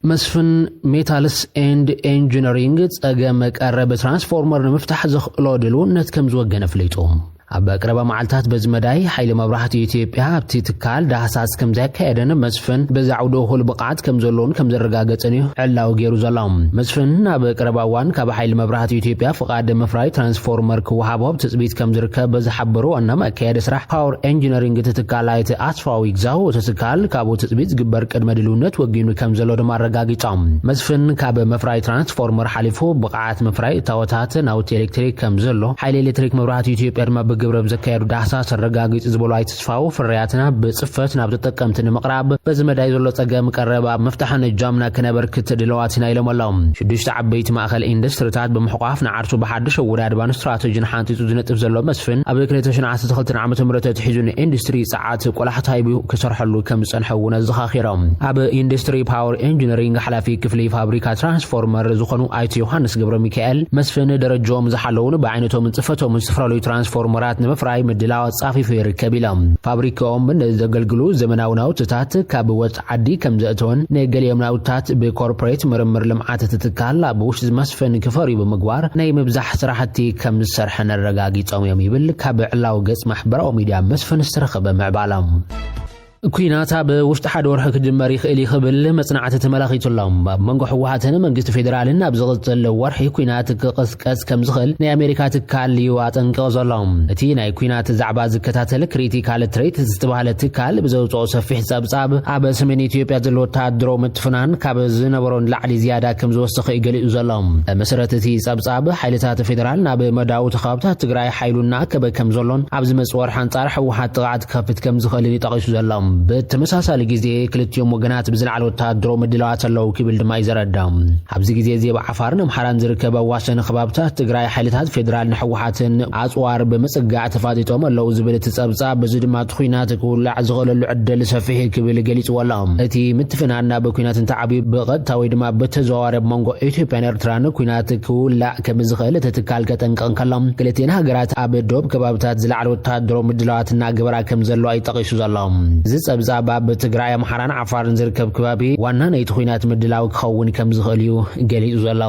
መስፍን ሜታልስ ኤንድ ኤንጂነሪንግ ጸገም ቀረብ ትራንስፎርመር ንምፍታሕ ዘኽእሎ ድልውነት ከም ዝወገነ ኣፍሊጡ። ኣብ ቀረባ መዓልታት በዚ መዳይ ሓይሊ መብራህቲ ኢትዮጵያ ኣብቲ ትካል ዳህሳስ ከም ዘካየደን መስፍን በዚ ዓውዲ እኹል ብቕዓት ከም ዘለዎን ከም ዘረጋገጸን እዩ ዕላዊ ገይሩ ዘሎ። መስፍን ኣብ ቀረባ እዋን ካብ ሓይሊ መብራህቲ ኢትዮጵያ ፍቓድ ምፍራይ ትራንስፎርመር ክወሃቦ ኣብ ትጽቢት ከም ዝርከብ ዝሓበሩ ዋና መካየዲ ስራሕ ፓወር ኤንጂነሪንግ እቲ ትካል ኣይተ ኣስፋው ይግዛው፣ እቲ ትካል ካብኡ ትጽቢት ዝግበር ቅድመ ድልውነት ወጊኑ ከም ዘሎ ድማ ኣረጋጊጾም። መስፍን ካብ ምፍራይ ትራንስፎርመር ሓሊፉ ብቕዓት ምፍራይ እታወታት ናውቲ ኤሌክትሪክ ከም ዘሎ ሓይሊ ኤሌክትሪክ መብራህቲ ኢትዮጵያ ድማ ብግብረ ብዘካየዱ ዳህሳስ ኣረጋጊጹ ዝበሉ ኣይተ ኣስፋው፣ ፍርያትና ብጽፈት ናብ ተጠቀምቲ ንምቕራብ በዚ መዳይ ዘሎ ጸገም ቀረብ ኣብ ምፍታሕን እጃምና ክነበርክት ድለዋት ኢና ኢሎም ኣለዉ። ሽዱሽተ ዓበይቲ ማእኸል ኢንዱስትሪታት ብምሕቋፍ ንዓርሱ ብሓድሽ ኣወዳድባን ስትራተጂን ሓንጺጹ ዝነጥፍ ዘሎ መስፍን፣ ኣብ ክልተ ሽሕን ዓሰርተ ክልተን ዓመተ ምህረት ኣትሒዙ ንኢንዱስትሪ ጸዓት ቆላሕታ ሂቡ ክሰርሐሉ ከም ዝጸንሐ እውን ኣዘኻኺሮም። ኣብ ኢንዱስትሪ ፓወር ኤንጂነሪንግ ሓላፊ ክፍሊ ፋብሪካ ትራንስፎርመር ዝኾኑ ኣይተ ዮሃንስ ገብረ ሚካኤል፣ መስፍን ደረጃኦም ዝሓለውን ብዓይነቶምን ጽፈቶምን ዝተፈላለዩ ትራንስፎርመራት ንምፍራይ ምድላው ኣጻፊፉ ይርከብ ኢሎም። ፋብሪካኦም ንዘገልግሉ ዘመናዊ ናውትታት ካብ ወጻኢ ዓዲ ከም ዘእተወን፣ ንገሊኦም ናውትታት ብኮርፖሬት ምርምር ልምዓት እቲ ትካል ኣብ ውሽጢ መስፍን ክፈርዩ ብምግባር ናይ ምብዛሕ ስራሕቲ ከም ዝሰርሐን ኣረጋጊጾም እዮም ይብል ካብ ዕላዊ ገጽ ማሕበራዊ ሚድያ መስፍን ዝተረኸበ ምዕባለ። ኲናት ኣብ ውሽጢ ሓደ ወርሒ ክጅመር ይኽእል እዩ ክብል መጽናዕቲ ተመላኺቱ ኣሎ። ኣብ መንጎ ህወሓትን መንግስቲ ፌዴራልን ኣብ ዝቕጽል ወርሒ ኲናት ክቕስቀስ ከም ዝኽእል ናይ ኣሜሪካ ትካል እዩ ኣጠንቂቑ ዘሎ። እቲ ናይ ኲናት ዛዕባ ዝከታተል ክሪቲካል ትሬት ዝተባህለ ትካል ብዘውፅኦ ሰፊሕ ጸብጻብ፣ ኣብ ሰሜን ኢትዮጵያ ዘሎ ወታደራዊ ምትፍናን ካብ ዝነበሮ ንላዕሊ ዝያዳ ከም ዝወሰኸ እዩ ገሊጹ ዘሎ። መሰረት እቲ ጸብጻብ፣ ሓይልታት ፌዴራል ናብ መዳውቲ ከባብታት ትግራይ ሓይሉ እናኣከበ ከም ዘሎን፣ ኣብ ዝመጽእ ወርሒ ኣንጻር ህወሓት ጥቕዓት ክኸፍት ከም ዝኽእልን እዩ ጠቒሱ ዘሎ። ብተመሳሳሊ ግዜ፣ ክልቲኦም ወገናት ብዝለዓለ ወታደራዊ ምድላዋት ኣለዉ ክብል ድማ እዩ ዘረዳ። ኣብዚ ግዜ እዚ ኣብ ዓፋርን ኣምሓራን ዝርከብ ኣዋሰኒ ከባብታት ትግራይ ሓይልታት ፌዴራል ንህወሓትን ኣጽዋር ብምጽጋዕ ተፋጢጦም ኣለዉ ዝብል እቲ ጸብጻብ፣ በዚ ድማ እቲ ኲናት ክውላዕ ዝኽእለሉ ዕድል ሰፊሕ እዩ ክብል ገሊጽዎ ኣሎ። እቲ ምትፍናን ናብ ኲናት እንተዓብዩ ብቐጥታ ወይ ድማ ብተዘዋዋሪ ኣብ መንጎ ኢትዮጵያን ኤርትራን ኲናት ክውላዕ ከም ዝኽእል እቲ ትካል ከጠንቅቕ እንከሎ፣ ክልቲኤን ሃገራት ኣብ ዶብ ከባብታት ዝለዓለ ወታደራዊ ምድላዋት እናገበራ ከም ዘለዋ እዩ ጠቒሱ ዘሎ። እዚ ጸብጻብ ኣብ ትግራይ፣ ኣምሓራን ዓፋርን ዝርከብ ከባቢ ዋና ናይቲ ኲናት ምድላው ክኸውን ከም ዝኽእል እዩ ገሊጹ ዘሎ።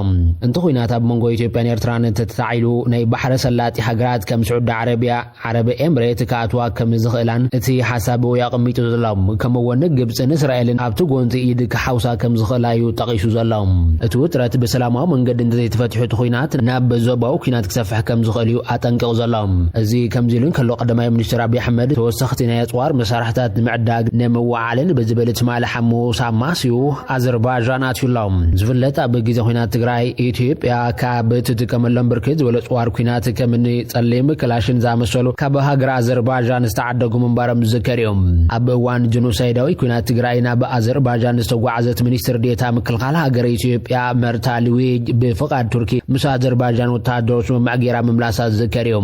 እንተ ኲናት ኣብ መንጎ ኢትዮጵያን ኤርትራን እንተተታዒሉ፣ ናይ ባሕረ ሰላጢ ሃገራት ከም ስዑዲ ዓረብያ፣ ዓረብ ኤምሬት ክኣትዋ ከም ዝኽእላን እቲ ሓሳብ እዩ ኣቐሚጡ ዘሎ። ከምኡ እውን ግብጽን እስራኤልን ኣብቲ ጎንፂ ኢድ ክሓውሳ ከም ዝኽእላ እዩ ጠቒሱ ዘሎ። እቲ ውጥረት ብሰላማዊ መንገዲ እንተዘይተፈቲሑ፣ እቲ ኲናት ናብ ዞባዊ ኲናት ክሰፍሕ ከም ዝኽእል እዩ ኣጠንቂቑ ዘሎ። እዚ ከምዚ ኢሉ እንከሎ፣ ቀዳማይ ሚኒስትር ኣብይ ኣሕመድ ተወሰኽቲ ናይ ኣጽዋር መሳርሕታት ንምዕዳግ ንምውዓልን ብዝብል ትማሊ ሓሙስ ኣማስዩ ኣዘርባይጃን ኣትዩ ኣሎ። ዝፍለጥ፣ ኣብ ግዜ ኲናት ትግራይ ኢትዮጵያ ካብ ትጥቀመሎም ብርክት ዝበለ ኣጽዋር ኲናት ከም እኒ ጸሊም ክላሽን ዝኣመሰሉ ካብ ሃገር ኣዘርባይጃን ዝተዓደጉ ምንባሮም ዝዝከር እዩ። ኣብ እዋን ጀኖሳይዳዊ ኲናት ትግራይ ናብ ኣዘርባይጃን ዝተጓዓዘት ሚኒስትር ዴታ ምክልኻል ሃገር ኢትዮጵያ መርታ ልዊጅ ብፍቓድ ቱርኪ ምስ ኣዘርባይጃን ወተሃደራዊ ስምምዕ ገይራ ምምላሳ ዝዝከር እዩ።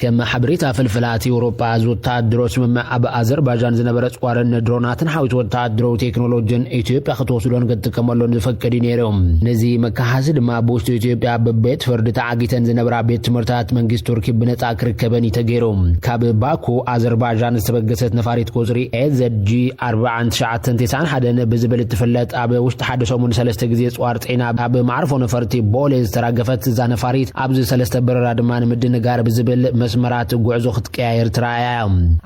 ከም ሓበሬታ ፍልፍላት ኤውሮጳ፣ እዚ ወተሃደራዊ ስምምዕ ኣብ ኣዘርባይጃን ዝነበረ ኣጽዋርን ድሮናትን ሓዊሱ ወተሃደራዊ ቴክኖሎጂን ኢትዮጵያ ክትወስዶን ክትጥቀመሎን ዝፈቅድ እዩ ነይሩ። ነዚ መከሓሲ ድማ ኣብ ውሽጢ ኢትዮጵያ ኣብ ቤት ፍርዲ ተዓጊተን ዝነበራ ቤት ትምህርታት መንግስቲ ቱርኪ ብነጻ ክርከበን እዩ ተገይሩ። ካብ ባኩ ኣዘርባይጃን ዝተበገሰት ነፋሪት ቁጽሪ ኤዘድጂ ኣርባዓን ትሽዓተን ተስዓን ሓደን ብዝብል እትፍለጥ፣ ኣብ ውሽጢ ሓደ ሰሙን ሰለስተ ግዜ ኣጽዋር ጽዒና ኣብ መዓርፎ ነፈርቲ ቦሌ ዝተራገፈት እዛ ነፋሪት፣ ኣብዚ ሰለስተ በረራ ድማ ንምድንጋር ብዝብል መስመራት ጉዕዞ ክትቀያየር ትረኣያ እያ።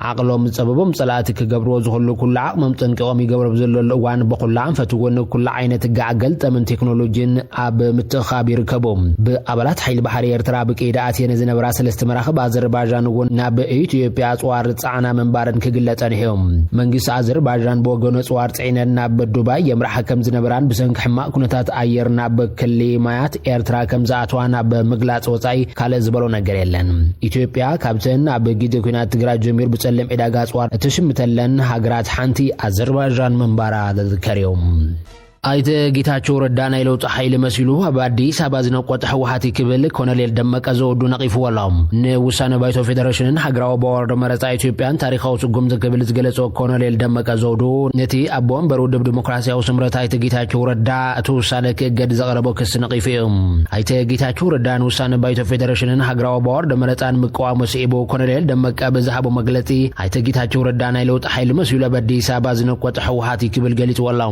ዓቕሎም ዝጸበቦም ጸላእቲ ክገብርዎ ዝኽእሉ ኩሉ ዓቕሞም ጠንቂቖም ይገብሮ ብዘለሉ እዋን፣ ብኹሉ ኣንፈት እውን ኩሉ ዓይነት ጋዕ ገልጠምን ቴክኖሎጂን ኣብ ምትእኻብ ይርከቡ። ብኣባላት ሓይሊ ባሕሪ ኤርትራ ብቀይዲ ኣትየን ዝነበራ ሰለስተ መራኽብ ኣዘርባይጃን እውን ናብ ኢትዮጵያ ኣጽዋር ጻዕና ምንባረን ክግለጽ ጸኒሑ። መንግስቲ ኣዘርባይጃን ብወገኑ ኣጽዋር ጽዒነን ናብ ዱባይ የምርሓ ከም ዝነበራን ብሰንኪ ሕማቕ ኩነታት ኣየር ናብ ክሊ ማያት ኤርትራ ከም ዝኣትዋ ናብ ምግላጽ ወጻኢ ካልእ ዝበሎ ነገር የለን። ኢትዮጵያ ካብተን ኣብ ግዜ ኲናት ትግራይ ጀሚሩ ብጸሊም ዕዳጋ ኣጽዋር እትሽምተለን ሃገራት ሓንቲ ኣዘርባይጃን ምንባራ ዝዝከር እዩ። ኣይተ ጌታቸው ረዳ ናይ ለውጢ ሓይሊ መሲሉ ኣብ ኣዲስ ኣበባ ዝነቆጠ ህወሓት እዩ ክብል ኮሎኔል ደመቀ ዘውዱ ነቒፍዎ ኣሎ። ንውሳነ ባይቶ ፌዴሬሽንን ሃገራዊ ቦርድ መረጻ ኢትዮጵያን ታሪኻዊ ስጉምቲ ክብል ዝገለጾ ኮሎኔል ደመቀ ዘውዱ፣ ነቲ ኣቦ ወንበር ውድብ ዲሞክራሲያዊ ስምረት ኣይተ ጌታቸው ረዳ እቲ ውሳነ ክእገድ ዘቕረቦ ክሲ ነቒፉ እዩ። ኣይተ ጌታቸው ረዳ ንውሳነ ባይቶ ፌዴሬሽንን ሃገራዊ ቦርድ መረጻን ምቅዋሙ ስዒቡ፣ ኮሎኔል ደመቀ ብዝሃቦ መግለጺ፣ ኣይተ ጌታቸው ረዳ ናይ ለውጢ ሓይሊ መሲሉ ኣብ ኣዲስ ኣበባ ዝነቆጠ ህወሓት እዩ ክብል ገሊጽዎ ኣሎ።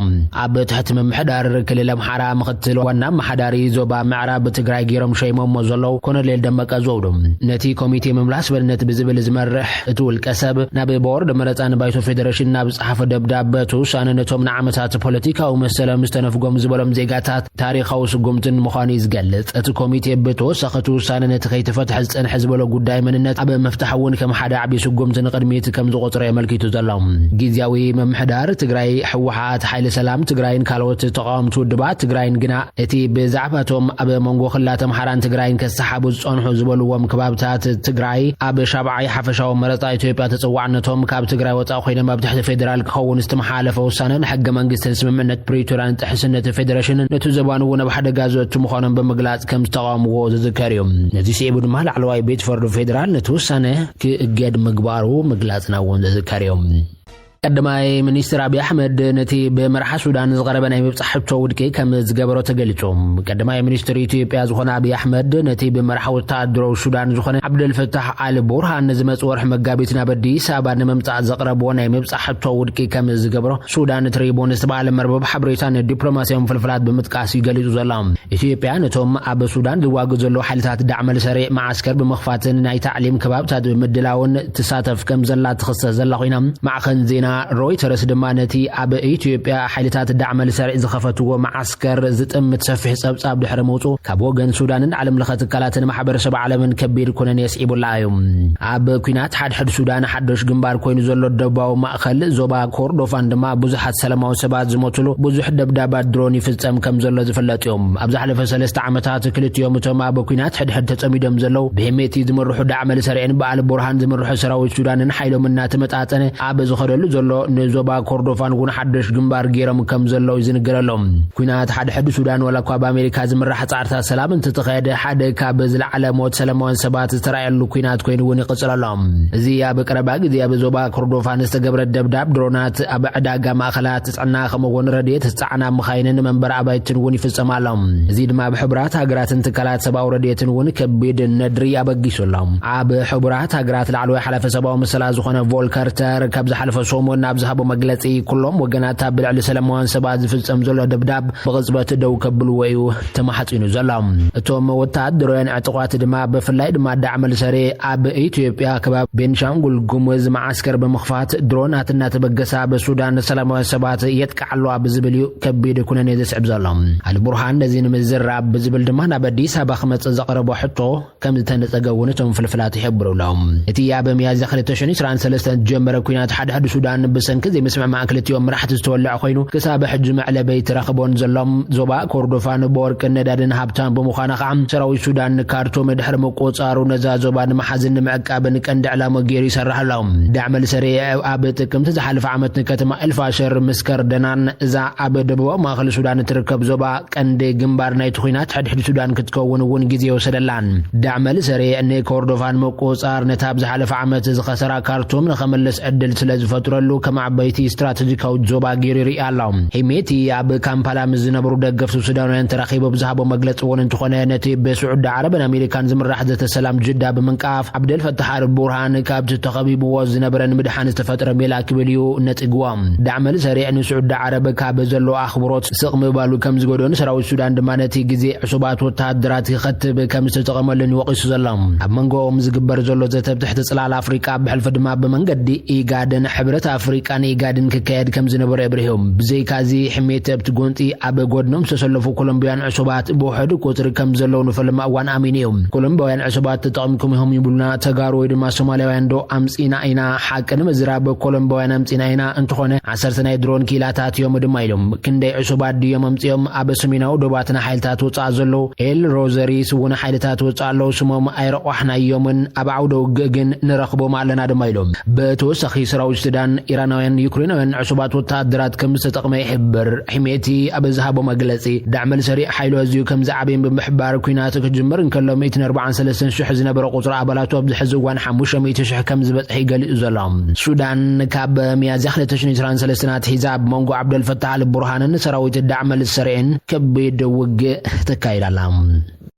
ኣብ ትሕቲ ምምሕዳር ክልል ኣምሓራ ምኽትል ዋና ኣመሓዳሪ ዞባ ምዕራብ ትግራይ ገይሮም ሸይሞሞ ዘለዉ ኮሎኔል ደመቀ ዘውዱ፣ ነቲ ኮሚቴ ምምላስ በልነት ብዝብል ዝመርሕ እቲ ውልቀ ሰብ ናብ ቦርድ መረፃን ባይቶ ፌዴሬሽን ናብ ዝፀሓፎ ደብዳበ እቲ ውሳነ ነቶም ንዓመታት ፖለቲካዊ መሰሎም ዝተነፍጎም ዝበሎም ዜጋታት ታሪኻዊ ስጉምትን ምዃኑ እዩ ዝገልጽ። እቲ ኮሚቴ ብተወሳኺ እቲ ውሳነ ነቲ ከይተፈትሐ ዝጸንሐ ዝበሎ ጉዳይ መንነት ኣብ ምፍታሕ እውን ከም ሓደ ዓቢ ስጉምቲ ንቕድሚት ከም ዝቖጽሮ የመልኪቱ ዘሎ። ግዝያዊ ምምሕዳር ትግራይ፣ ህወሓት፣ ሓይሊ ሰላም ትግራይን ካልኦት ተቓወምቲ ውድባት ትግራይን ግና እቲ ብዛዕባቶም ኣብ መንጎ ክልላት ኣምሓራን ትግራይን ከሰሓቡ ዝጸንሑ ዝበልዎም ከባብታት ትግራይ ኣብ ሻብዓይ ሓፈሻዊ መረጻ ኢትዮጵያ ተጸዋዕነቶም ካብ ትግራይ ወጻኢ ኮይኖም ኣብ ትሕቲ ፌዴራል ክኸውን ዝተመሓላለፈ ውሳነ ንሕገ መንግስትን ስምምዕነት ፕሪቶርያን ጥሕስነት ፌዴሬሽንን ነቲ ዞባን እውን ኣብ ሓደጋ ዘእቱ ምዃኖም ብምግላጽ ከም ዝተቓወምዎ ዝዝከር እዩ። ነዚ ስዒቡ ድማ ላዕለዋይ ቤት ፍርዲ ፌዴራል ነቲ ውሳነ ክእገድ ምግባሩ ምግላጽና እውን ዝዝከር እዩ። ቀዳማይ ሚኒስትር ኣብይ ኣሕመድ ነቲ ብመራሒ ሱዳን ዝቐረበ ናይ ምብጻሕ ሕቶ ውድቂ ከም ዝገበሮ ተገሊጹ። ቀዳማይ ሚኒስትር ኢትዮጵያ ዝኾነ ኣብይ ኣሕመድ ነቲ ብመራሒ ወታደራዊ ሱዳን ዝኾነ ዓብደልፈታሕ ኣል ቡርሃን ንዝመጽእ ወርሒ መጋቢት ናብ ኣዲስ ኣበባ ንምምጻእ ዘቕረብዎ ናይ ምብጻሕ ሕቶ ውድቂ ከም ዝገብሮ ሱዳን ትሪቡን ዝተባህለ መርበብ ሓበሬታ ንዲፕሎማስያዊ ፍልፍላት ብምጥቃስ እዩ ገሊጹ ዘሎ። ኢትዮጵያ ነቶም ኣብ ሱዳን ዝዋግኡ ዘለዉ ሓይልታት ዳዕመል ሰሪዕ መዓስከር ብምኽፋትን ናይ ታዕሊም ከባብታት ብምድላውን ትሳተፍ ከም ዘላ ትኽሰስ ዘላ ኮይና፣ ማዕኸን ዜና ሮይተርስ ድማ ነቲ ኣብ ኢትዮጵያ ሓይልታት ዳዕመል ሰሪዕ ዝኸፈትዎ መዓስከር ዝጥምት ሰፊሕ ጸብጻብ ድሕሪ ምውጽኡ፣ ካብ ወገን ሱዳንን ዓለም ለኸ ትካላትን ማሕበረሰብ ዓለምን ከቢድ ኩነኔ የስዒቡላ እዩ። ኣብ ኲናት ሓድሕድ ሱዳን ሓድሽ ግንባር ኮይኑ ዘሎ ደቡባዊ ማእከል ዞባ ኮርዶፋን ድማ ብዙሓት ሰላማዊ ሰባት ዝሞትሉ ብዙሕ ደብዳባት ድሮን ይፍጸም ከም ዘሎ ዝፍለጥ እዮም። ኣብ ዝሓለፈ ሰለስተ ዓመታት ክልቲኦም እቶም ኣብ ኲናት ሕድሕድ ተጸሚዶም ዘለዉ ብሄሜቲ ዝምርሑ ዳዕመል ሰሪዕን በዓል ቡርሃን ዝምርሑ ሰራዊት ሱዳንን ሓይሎም እናተመጣጠነ ኣብ ዝኸደሉ ዘሎ ንዞባ ኮርዶፋን እውን ሓድሽ ግንባር ገይሮም ከም ዘለዉ ይዝንገረሎም። ኲናት ሓድሕድ ሱዳን ዋላ እኳ ብኣሜሪካ ዝምራሕ ጻዕርታት ሰላም እንትተኻየደ ሓደ ካብ ዝለዓለ ሞት ሰላማውያን ሰባት ዝተራእየሉ ኲናት ኮይኑ እውን ይቕጽል ኣሎ። እዚ ኣብ ቀረባ ግዜ ኣብ ዞባ ኮርዶፋን ዝተገብረ ደብዳብ ድሮናት ኣብ ዕዳጋ ማእኸላት ጥዕና ከምኡ እውን ረድኤት ዝጸዓና መኻይንን መንበሪ ኣባይትን እውን ይፍጸም ኣሎ። እዚ ድማ ኣብ ሕቡራት ሃገራትን ትካላት ሰብኣዊ ረድኤትን እውን ከቢድ ነድሪ ኣበጊሱ ኣሎ። ኣብ ሕቡራት ሃገራት ላዕለዋይ ሓላፊ ሰብኣዊ መሰላት ዝኾነ ቮልከር ተርክ ካብ ዝሓለፈ ሰሙን ናብ ዝሃቦ መግለጺ፣ ኩሎም ወገናት ኣብ ልዕሊ ሰላማውያን ሰባት ዝፍጸም ዘሎ ደብዳብ ብቕጽበት ደው ከብልዎ እዩ ተማሕጺኑ ዘሎ። እቶም ወተሃደራውያን ዕጡቓት ድማ ብፍላይ ድማ ዳዕመል ሰሬ ኣብ ኢትዮጵያ ከባቢ ቤንሻንጉል ጉሙዝ መዓስከር ብምኽፋት ድሮናት እናተበገሳ ብሱዳን ሰላማውያን ሰባት የጥቅዓ ኣለዋ ብዝብል እዩ ከቢድ ኩነኔ ዘስዕብ ዘሎ። ኣልቡርሃን ነዚ ንምዝራብ ብዝብል ድማ ናብ ኣዲስ ኣበባ ክመጽእ ዘቕረቦ ሕቶ ከም ዝተነጸገ እውን እቶም ፍልፍላት ይሕብሩ ኣለዉ። እቲ ኣብ ሚያዝያ ክልተ ሽሕን ዕስራን ሰለስተን ዝጀመረ ኲናት ሓድሕድ ሱዳን ብሰንኪ ዘይምስምዕማዕ ክልቲኦም መራሕቲ ዝተወልዐ ኮይኑ፣ ክሳብ ሕጂ መዕለቢ ኣይተረኽቦን ዘሎ። ዞባ ኮርዶፋን ብወርቅን ነዳድን ሃብታም ብምዃና ከዓ፣ ሰራዊት ሱዳን ንካርቱም ድሕሪ ምቁጽጻሩ ነዛ ዞባ ንምሓዝን ንምዕቃብን ቀንዲ ዕላማ ገይሩ ይሰርሕ ኣሎ። ዳዕመል ሰሪዕ ኣብ ጥቅምቲ ዝሓለፈ ዓመት ንከተማ ኤልፋሸር ምስ ከርደናን እዛ ኣብ ደቡባዊ ማእከል ሱዳን እትርከብ ዞባ ቀንዲ ግንባር ናይቲ ኲናት ሕድሕድ ሱዳን ክትከውን እውን ግዜ ይወሰደላን። ዳዕመል ሰሪዕ ንኮርዶፋን ምቁጽጻር ነታ ኣብ ዝሓለፈ ዓመት ዝኸሰራ ካርቱም ንኸመልስ ዕድል ስለ ዝፈጥረሉ ከም ዓበይቲ ስትራተጂካዊት ዞባ ገይሩ ይርኢ ኣሎ። ሂሜቲ ኣብ ካምፓላ ምስ ዝነብሩ ደገፍቱ ሱዳናውያን ተራኺቡ ብዝሃቦ መግለጺ እውን እንተኾነ ነቲ ብስዑዲ ዓረብን ኣሜሪካን ዝምራሕ ዘተ ሰላም ጅዳ ብምንቃፍ ዓብደል ፈታሕ ኣል ቡርሃን ካብቲ ተኸቢብዎ ዝነበረ ንምድሓን ዝተፈጥረ ሜላ ክብል እዩ ነጺግዎ። ዳዕመል ሰሪዕ ንስዑዲ ዓረብ ካብ ዘለዎ ኣኽብሮት ስቕ ምባሉ ከም ዝጎድኦን ሰራዊት ሱዳን ድማ ነቲ ግዜ ዕሱባት ወተሃደራት ክኸትብ ከም ዝተጠቐመሉን ወቒሱ ዘሎ። ኣብ መንጎኦም ዝግበር ዘሎ ዘተ ኣብ ትሕቲ ጽላል ኣፍሪቃ ብሕልፊ ድማ ብመንገዲ ኢጋድን ሕብረት ኣፍሪቃን ኢጋድን ክካየድ ከም ዝነበረ ኣብሪሁ። ብዘይካዚ ሕሜቲ ኣብቲ ጎንጺ ኣብ ጎድኖም ዝተሰለፉ ኮሎምቢያን ዕሱባት ብውሕድ ቁጽሪ ከም ዘለዉ ንፈልማ እዋን ኣሚኑ እዩ። ኮሎምቢያውያን ዕሱባት ተጠቒምኩም ኢኹም ይብሉና፣ ተጋሩ ወይ ድማ ሶማሊያውያን ዶ ኣምጺና ኢና? ሓቂ ንምዝራብ ኮሎምቢያውያን ኣምጺና ኢና፣ እንተኾነ ዓሰርተ ናይ ድሮን ኪላታት እዮም ድማ ኢሎም። ክንደይ ዕሱባት ድዮም ኣምጺኦም? ኣብ ሰሜናዊ ዶባትና ሓይልታት ወጻኢ ዘለዉ ኤል ሮዘሪስ እውን ሓይልታት ወጻኢ ኣለዉ፣ ስሞም ኣይረቋሕናዮምን፣ ኣብ ዓውደ ውግእ ግን ንረኽቦም ኣለና ድማ ኢሎም። ብተወሳኺ ሰራዊት ሱዳን ኢራናውያን ዩክሬናውያን ዕሱባት ወተሃደራት ከም ዝተጠቕመ ይሕብር። ሕሜቲ ኣብ ዝሃቦ መግለጺ፣ ዳዕመል ሰሪዕ ሓይሉ ኣዝዩ ከም ዝዓበየን ብምሕባር፣ ኲናት ክጅምር እንከሎ ሚእትን ኣርባዓን ሰለስተን ሽሕ ዝነበረ ቁጽሪ ኣባላቱ ኣብዚ ሕዚ እዋን ሓሙሽተ ሚእቲ ሽሕ ከም ዝበጽሐ እዩ ገሊጹ ዘሎ። ሱዳን ካብ ሚያዝያ ክልተ ሽሕን ዕስራን ሰለስተን ኣትሒዛ ኣብ መንጎ ዓብደልፈታሕ ኣል ቡርሃንን ሰራዊት ዳዕመል ሰሪዕን ከቢድ ውግእ ተካይድ ኣላ።